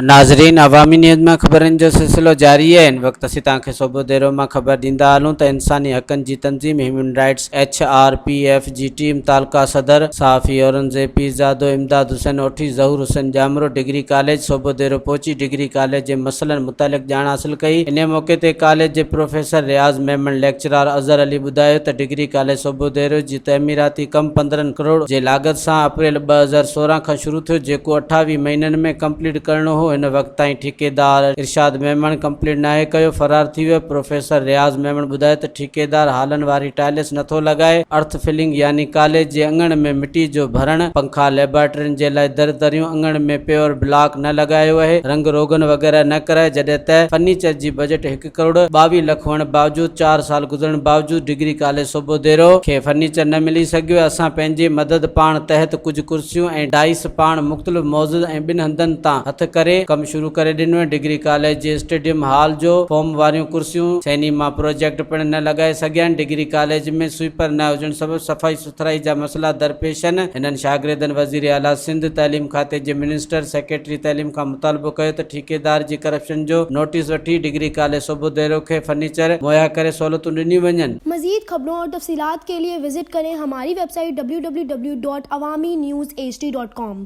ناظرين عوامي نيوز مان خبرن جو سلسلو جاري آهي هن وقت اسين توهان کي صوبوديرو مان خبر ڏيندا هلون ته انساني حقن جي تنظيم human rights H R P F جي ٽيم تعلقه صدر صحافي اورنگزيب پيرزادو امداد حسين اوٺي ظهور حسين ڄامرو ڊگري ڪاليج صوبوديرو پهچي ڊگري ڪاليج جي مسئلن متعلق ڄاڻ حاصل ڪئي انهي موقعي تي ڪاليج جي پروفيسر رياض ميمڻ ليڪچرار اظهر علي ٻڌايو ته ڊگري ڪاليج صوبوديرو جي تعميراتي ڪم 15 ڪروڙ جي لاڳت سان اپريل 2016 کان شروع ٿيو جيڪو 28 مهينن ۾ ڪمپليٽ ڪرڻو هو هن وقت تائين ٺيڪيدار ارشاد ميمڻ ڪمپليٽ ناهي ڪيو فرار ٿي ويو پروفيسر رياض ميمڻ ٻڌايو ته ٺيڪيدار هالن واري ٽائلس نٿو لڳائي ارٿ فلنگ يعني ڪاليج جي اڱڻ ۾ مٽي جو ڀرڻ پنکا ليبارٽرين جي لاء در دريون اڱڻ ۾ پيور بلاڪ نه لڳايو اهي رنگ روغن وغيره نه ڪرائي جڏهن ته فرنيچر جي بجيٽ هڪ ڪروڙ 22 لک هئڻ باوجود چار سال گذرڻ باوجود ڊگري ڪاليج صوبوديرو کي فرنيچر نه ملي سگهيو اسان پنهنجي مدد پاڻ تحت ڪجهه ڪرسيون ۽ ڊائس پاڻ مختلف معزز ۽ ٻن هنڌن تان هٿ ڪري ڪم شروع ڪري ڏنو ڊگري ڪاليج جي اسٽيڊيم هال جو فوم واريون ڪرسيون سئنيما پروجيڪٽ پڻ نه لڳائي سگهيا آهن ڊگري ڪاليج ۾ سوئيپر نه هجڻ سبب صفائي سٿرائي جا مسئلا درپيش آهن. هنن شاگردن وزير اعليٰ سنڌ، تعليم کاتي جي منسٽر، سيڪريٽري تعليم کان مطالبو ڪيو ته ٺيڪيدار جي ڪرپشن جو نوٽيس وٺي ڊگري ڪاليج صوبوديرو کي فرنيچر مهيا ڪري سهولتون ڏنيون وڃن. مزيد خبرون اور تفصيلات کے لئے وزٽ ڪرين ھماري web site www.awamiNewsHD.com.